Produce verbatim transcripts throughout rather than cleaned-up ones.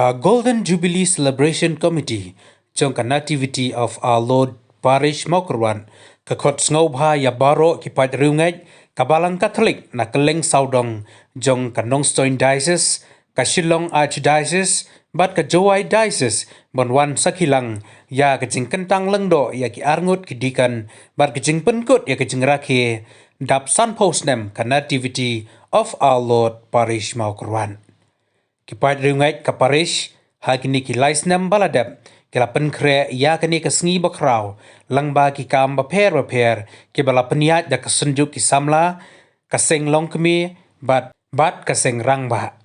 Ka Golden Jubilee Celebration Committee jong ka Nativity of Our Lord Parish Mawkyrwat ka khot sngewbha ïa baroh ki paid riewngeit ka Balang Katholik na kylleng sawdong jong ka Nongstoiñ Diocese, ka Shillong Archdiocese bad ka Jowai Diocese ban wan sakhi lang ïa ka jingkyntang lyngdoh ïa ki arngut ki deacon bad ka jingpynkut ïa ka jingrakhe dap sanphew snem ka Nativity of Our Lord Parish Mawkyrwat. Ki paid riewngeit ka parish ha kine ki lai snem ba la dep ki la pynkhreh ïa kane ka sngi bakhraw lyngba ki kam bapher bapher kiba la pynïaid da ka Synjuk ki Samla, ka Seng Longkmie bad, bad ka Seng Rangbah.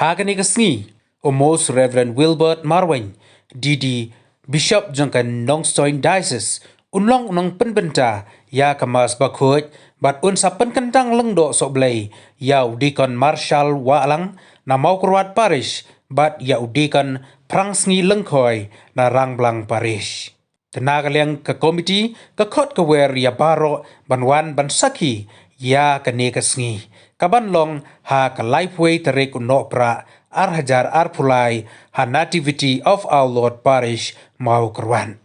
Ha kane ka sngi, u Most Reverend Wilbert Marwein, D D, Bishop jong ka Nongstoiñ Diocese, un long u nongpynbynta ïa ka Mass Bakhuid bad un sa pynkyntang lyngdoh sohblei ïa u Deacon Marshall Wahlang na Mawkyrwat Parish bad ïa u Deacon Phrangsngi Lyngkhoi na Rangblang Parish. Te na ka liang ka komiti ka khot ka wer ïa baroh ban wan ban sakhi ïa kane ka sngi, kaban long ha ka laiphew tarik u Nohprah ar hajar arphew lai ha Nativity of Our Lord Parish Mawkyrwat.